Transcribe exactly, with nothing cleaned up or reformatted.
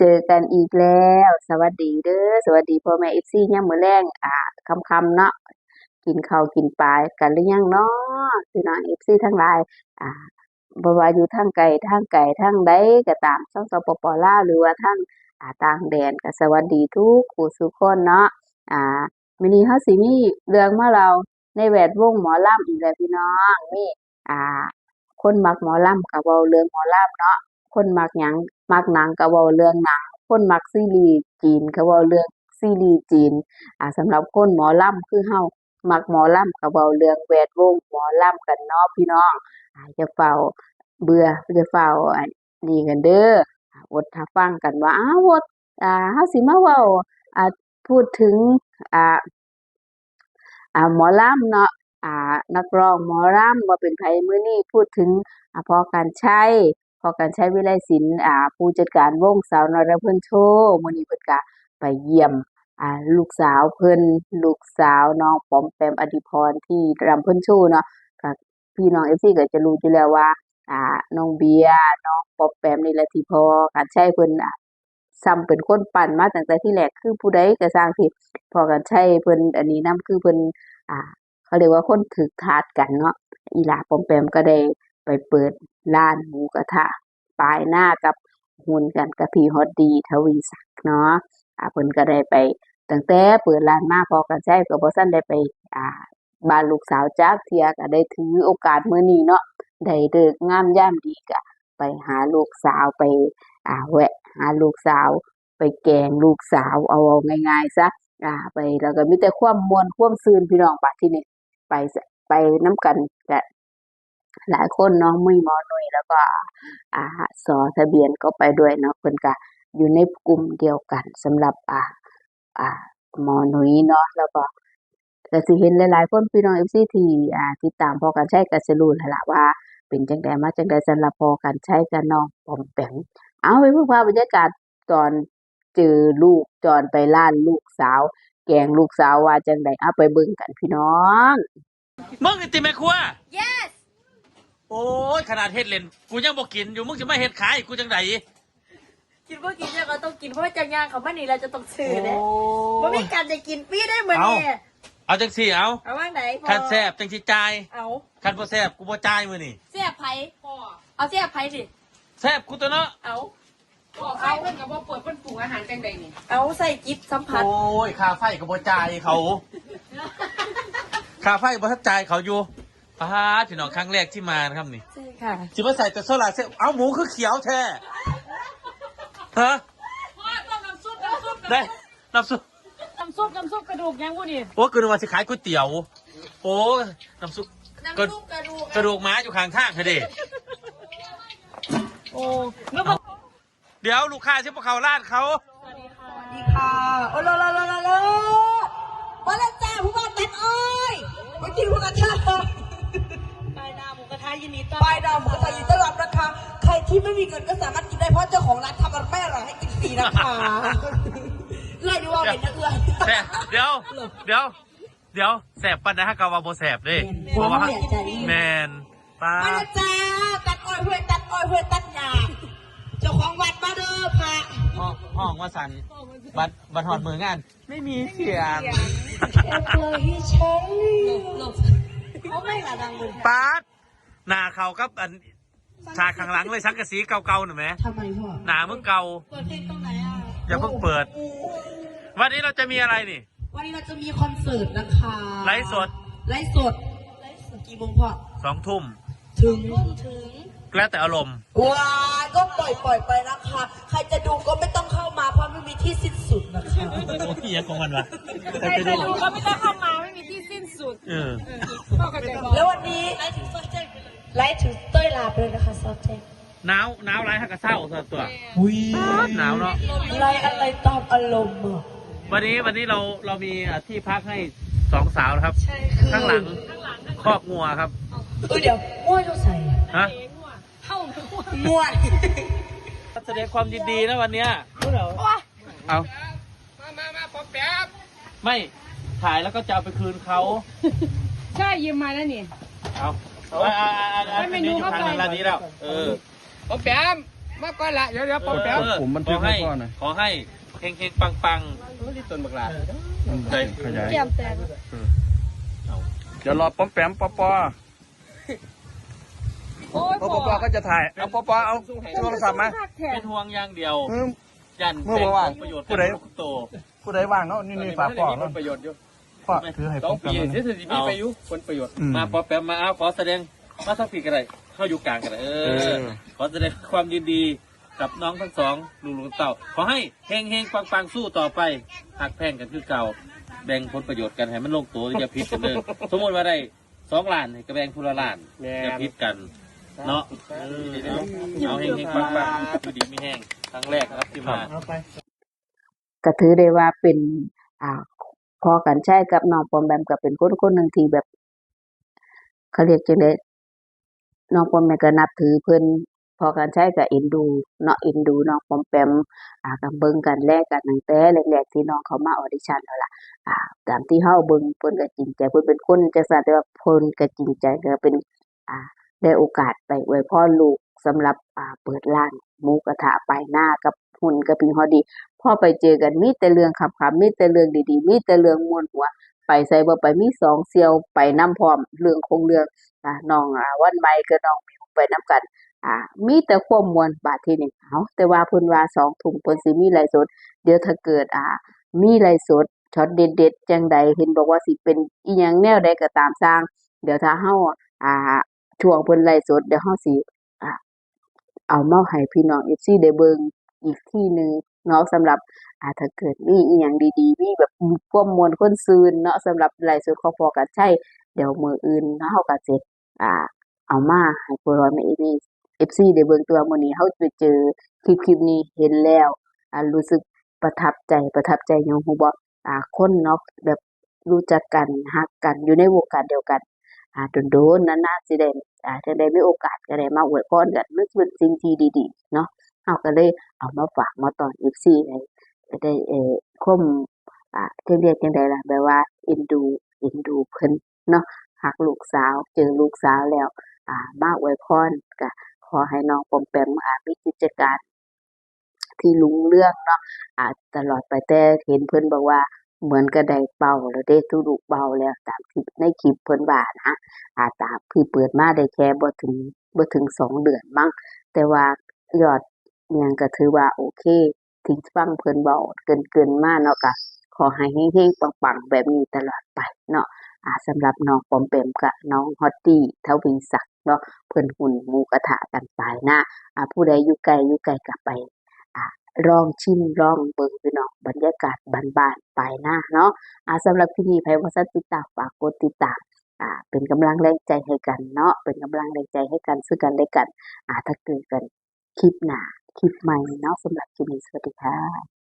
เจอกันอีกแล้ว สวัสดีเด้อ สวัสดีพ่อแม่เอฟซี ยามมื้อแลง อ่า ค่ำๆ เนาะ กินข้าวกินปลากันหรือยังเนาะ พี่น้องเอฟซีทั้งหลาย อ่า บ่ว่าอยู่ทางไกล ทางไกล ทางใดก็ตาม ทั้ง สปป ลาว หรือว่าทาง อ่า ต่างแดน ก็สวัสดีทุกผู้ทุกคนเนาะ อ่า มื้อนี้เฮาสิมีเรื่องมาเล่าในแวดวงหมอลำอีกแล้วพี่น้อง มี อ่า คนมักหมอลำก็เว้าเรื่องหมอลำเนาะ คนมักหยัง มักหนังก็เว้าเรื่องหนัง คนมักซีรีส์จีนก็เว้าเรื่องซีรีส์จีน อ่า สำหรับคนหมอลำคือเฮามักหมอลำก็เว้าเรื่องแวดวงหมอลำกันเนาะพี่น้อง อ่า อย่าฟ้าวเบื่อ อย่าฟ้าว อันนี้กันเด้อ อ่า อดถ้าฟังกันว่า อ้าว อด อ่า เฮาสิมาเว้า อ่า พูดถึง อ่า อ่า หมอลำเนาะ อ่า นักร้องหมอลำ บ่เป็นไผ มื้อนี้พูดถึง อ่า พ่อกรรชัย พ่อกรรชัย วิไลศิลป์ อ่า ผู้จัดการวงสาวน้อยลำเพลินโชว์ มื้อนี้เพิ่นก็ไปเยี่ยม อ่า ลูกสาวเพิ่น ลูกสาวน้องปอมแปม อดิพร ที่ลำเพลินโชว์เนาะ ก็พี่น้องเอฟซีก็จะรู้อยู่แล้วว่า อ่า น้องเบียร์ น้องปอมแปมนี่แหละที่พ่อกรรชัยเพิ่น อ่า ซ้ำเป็นคนปั้นมาตั้งแต่ทีแรก คือผู้ใดก็ซ่างที่พ่อกรรชัยเพิ่นอันนี้นำ คือเพิ่น อ่า เขาเรียกว่าคนถืกทาสกันเนาะ อีหล้าปอมแปมก็ได้ไปเปิดร้านหมูกระทะปายหน้ากับหุ้นกันกับพี่ฮอดดี ทวีศักดิ์เนาะ อ่า เพิ่นก็ได้ไป ตั้งแต่เปิดร้านมาพ่อกรรชัยก็บ่ทันได้ไป อ่า บ้านลูกสาวจักเทื่อ ก็ได้ถือโอกาสมื้อนี้เนาะ ได้ฤกษ์งามยามดีก็ไปหาลูกสาว ไป อ่า แวะหาลูกสาว ไปแกล้งลูกสาว เอา เอาง่ายๆ ซะ อ่า ไป แล้วก็มีแต่ความม่วนความซื่นพี่น้อง บัดทีนี้ไป ไปนำกันก็หลายคนเนาะ มีหมอหนุ่ย แล้วก็ อ่า สอ ทะเบียนก็ไปด้วยเนาะ เพิ่นก็อยู่ในกลุ่มเดียวกันสำหรับ อ่า อ่า หมอหนุ่ยเนาะ แล้วก็ ก็สิเห็นหลายๆ คน พี่น้องเอฟซี ที่ อ่า ติดตามพ่อกรรชัยก็สิรู้แล้วล่ะว่าเป็นจั่งใดมาจั่งใด สำหรับพ่อกรรชัยกับน้องปอมแปม เอา ไปเบิ่งภาพบรรยากาศตอนเจอลูก ตอนไปร้านลูกสาว แกล้งลูกสาวว่าจั่งใด เอาไปเบิ่งกันพี่น้อง มึงนี่ติแม่ครัว yes โอ้ย ขนาดเฮ็ดเล่น กูยังบ่กินอยู่ มึงสิมาเฮ็ดขายกูจั่งใด กินบ่กินเนี่ยก็ต้องกิน เพราะว่าจะย่างเขามานี่เราจะต้องซื้อเด้ โอ้ บ่มีการจะกินฟรีได้มื้อนี้ เอาจั่งซี่เอา เอาว่างไหนพอ คันแซ่บจั่งสิจ่าย เอา คันบ่แซ่บกูบ่จ่ายมื้อนี้ แซ่บไผเอาแซ่บไผสิ แซ่บกูตัวเนาะ เอา บอกเขาเพิ่นก็บ่เปิดเพิ่นปรุงอาหารจังใดนี่ เอาใส่จิตสัมผัส โอ้ย ค่าไฟก็บ่จ่ายเขา ค่าไฟบ่ทันจ่ายเขาอยู่ ป๊าดพี่น้อง ครั้งแรกที่มานะครับนี่ ใช่ค่ะ สิมาใส่แต่โซลาร์เซลล์ เอ้า หมูคือเขียวแท้ ฮะ พ่อต้มน้ำซุปน้ำซุป ได้ น้ำซุป น้ำซุปน้ำซุปกระดูกยังบุนี่ โอ้ คือว่าสิขายก๋วยเตี๋ยว โอ้ น้ำซุป น้ำซุปกระดูก กระดูกหมาอยู่ข้างทางค่ะเด้ โอ้เมื่อวัน เดี๋ยวลูกค้าสิบ่เข้าร้านเขา สวัสดีค่ะโอ้โลโลโลโลโลมาแล้วจ้าผู้ว่าตัดอ้อยมากินหมูกระทะ ปลายดาวหมูกระทะยินดีต้อน ปลายดาวหมูกระทะยินดีต้อนรับนะคะ ใครที่ไม่มีเงินก็สามารถกินได้เพราะเจ้าของร้านทำมันไม่อร่อยให้กินฟรีนะคะไล่ดูว่าเป็นนักเอื้อน แต่เดี๋ยว เดี๋ยว เดี๋ยว แซ่บปานใดฮะก็ว่าบ่แซ่บเด้ เพราะว่าเสียใจ แม่น ป๊า มาแล้วจ้า ตัดอ้อยเพื่อนตัดอ้อยเพื่อนตัดหญ้าเจ้าของวัดมาเด้อพระ ห้องห้องว่าสั่น บัดบัดฮอดมื้องาน ไม่มีเสียง แอบเลยที่ฉันเขาไม่ละดังเลย ป๊าด หน้าเขากับอันฉากข้างหลังเลย สังกะสีเก่าๆน่ะแหม ทำไมพ่อ หน้ามึงเก่า เปิดเพลงตรงไหนอ่ะ อย่าเพิ่งเปิด วันนี้เราจะมีอะไรนี่ วันนี้เราจะมีคอนเสิร์ตนะคะ ไลฟ์สด ไลฟ์สดกี่โมงพ่อ สองทุ่ม ถึง แล้วแต่อารมณ์ ว้ายก็ปล่อยปล่อยไปนะคะ ใครจะดูก็ไม่ต้องเข้ามาเพราะไม่มีที่สิ้นสุดนะคะ โอ้ยยังของมันวะ ใครจะดูก็ไม่ต้องเข้ามาไม่มีที่สิ้นสุด เออ พ่อก็จะบอก แล้ววันนี้ไลฟ์ถึงเต้ยลาไปเลยนะคะซอฟเทค หนาวหนาวหลายฮักกะเศร้าส่วนตัว อุ้ย หนาวเนาะ ไลฟ์อะไรตามอารมณ์อ่ะ วันนี้วันนี้เราเรามีอ่ะที่พักให้สองสาวนะครับ ใช่คือ ข้างหลังคอกงัวครับ เออเดี๋ยวมั่วอยู่ใส่ ฮะ มั่ว แสดงความยินดีนะวันเนี้ยเอา มามามาปอมแปม ไม่ถ่ายแล้วก็จะเอาไปคืนเขา ใช่ยืมมาแล้วนี่ เอาเอาเอาเอาเอา ให้เมนู อันนี้อยู่ เข้าไป ทางร้านนี้แล้ว เออ ปอมแปม มาก่อนละ เดี๋ยวเดี๋ยวปอมแปม กดปุ่มบันทึกไว้ก่อนนะ ขอให้เฮงเฮงปังปัง โอ้ยนี่ต้นบักหลา อืมขยาย แก้มแตก เดี๋ยวรอปอมแปมปอปอ โอ้ย ปอปอปอก็จะถ่าย เอาปอปอเอาโทรศัพท์มา คักแท้ เป็นห่วงอย่างเดียว อืม ยัน เมื่อวาน ประโยชน์ ผู้ใด กับตัว ผู้ใดว่างเนาะนี่นี่ฝากปอ มี เนาะ ผลประโยชน์อยู่ ปอถือให้ปอมแปม เดี๋ยว นะ สิสิมีไปอยู่ผลประโยชน์ อืม มาปอแปมมาเอาขอแสดงมาสักทีก็ได้เข้าอยู่กลางกันเอ เอ อ อ ขอแสดงความยินดีกับน้องทั้งสองลุงลุงเต่า ขอให้เฮงเฮงปังปังสู้ต่อไปหักแพงกันคือเก่า แบ่งผลประโยชน์กันให้มันลงตัวอย่าผิดกันเด้อสมมติว่าได้สองล้านให้ก็แบ่งคนละล้าน แม่น อย่าผิดกัน เนาะเออเอาเฮงเฮงปังปังอยู่ดีมีแฮงครั้งแรกนะครับที่มา ก็ถือได้ว่าเป็น อ่า พ่อกรรชัยกับน้องปอมแปมก็เป็นคนคนหนึ่งที่แบบ เขาเรียกจังได๋ น้องปอมแปมก็นับถือเพิ่น พ่อกรรชัยก็เอ็นดูเนาะ เอ็นดูน้องปอมแปม อ่า ก็เบิ่งกันแลกันตั้งแต่แรกๆที่น้องเขามาออดิชันนั่นล่ะ อ่า ตามที่เฮาเบิ่งเพิ่นก็จริงใจ เพิ่นเป็นคนจังซั่น แต่ว่าเพิ่นก็จริงใจ ก็เป็น อ่า ได้โอกาสไปอวยพรลูกสำหรับ อ่า เปิดร้านหมูกระทะปายนากับหุ้นกับพี่ฮอดดี พอไปเจอกันมีแต่เรื่องขำๆ มีแต่เรื่องดีๆ มีแต่เรื่องม่วนหัว ไปไสบ่ไปมีสองเสี่ยวไปนำพร้อม เรื่องของเรื่อง อ่า น้อง อ่า วันใหม่กับน้องมิวไปนำกัน อ่า มีแต่ความม่วนบาดทีนี้ เอ้า แต่ว่าเพิ่นว่าสองทุ่มเพิ่นสิมีไลฟ์สด เดี๋ยวถ้าเกิด อ่า มีไลฟ์สดช็อตเด็ดๆ จังใด เห็นบอกว่าสิเป็นอิหยังแนวใดก็ตามซ่าง เดี๋ยวถ้าเฮา อ่า ช่วงเพิ่นไลฟ์สด เดี๋ยวเฮาสิ อ่า เอามาให้พี่น้องเอฟซีได้เบิ่งอีกทีหนึ่งเนาะ สำหรับ อ่า ถ้าเกิดมีอิหยังดีๆ มีแบบความม่วนคนซื่นเนาะ สำหรับไลฟ์สดของพ่อกรรชัย เดี๋ยวมื้ออื่นเนาะ เฮาก็สิ อ่า เอามาให้พวกเราในเอฟซีได้เบิ่ง แต่ว่ามื้อนี้เฮาไปเจอคลิปคลิปนี้เห็นแล้ว อ่า รู้สึกประทับใจ ประทับใจหยังฮู้บ่ อ่า คนเนาะ แบบรู้จักกัน ฮักกัน อยู่ในวงการเดียวกัน อ่า โดนๆ นานๆ สิได้ อ่า จั่งได้มีโอกาสก็ได้มาอวยพรกัน มันเป็นสิ่งที่ดีๆ เนาะ เฮาก็เลยเอามาฝากมาต้อนเอฟซีให้ได้ เอ่อ ความ อ่า จั่งเรียกจั่งใดล่ะ แบบว่าเอ็นดู เอ็นดูเพิ่นเนาะ ฮักลูกสาว เจอลูกสาวแล้ว อ่า มาอวยพร ก็ขอให้น้องปอมแปม อ่า มีกิจการ ที่รุ่งเรืองเนาะ อ่า ตลอดไป แต่เห็นเพิ่นบอกว่าเหมือนก็ได้เป้าแล้วเด้ ทะลุเป้าแล้ว ตามที่ในคลิปเพิ่นว่านะ อ่า ตามที่เปิดมาได้แค่บ่ถึง บ่ถึงสองเดือนมั้ง แต่ว่ายอดอิหยังก็ถือว่าโอเค ที่ฟังเพิ่นเว้าเกริ่นๆ มาเนาะ ก็ขอให้เฮงๆ ปังๆ แบบนี้ตลอดไปเนาะ อ่า สำหรับน้องปอมแปมกับน้องฮอตตี้ ทวีศักดิ์เนาะ เพิ่นหุ้นหมูกระทะกันปายนา อ่า ผู้ใดอยู่ไกล อยู่ไกลก็ไป อ่า ลองชิมลองเบิ่งพี่น้อง บรรยากาศบ้านๆ ปายนาเนาะ อ่า สำหรับคลิปนี้ไผบ่ทันติดตามฝากกดติดตาม อ่า เป็นกำลังแรงใจให้กันเนาะ เป็นกำลังแรงใจให้กันซึ่งกันและกัน อ่า ถ้าเจอกันคลิปหน้า คลิปใหม่เนาะ สำหรับคลิปนี้สวัสดีค่ะ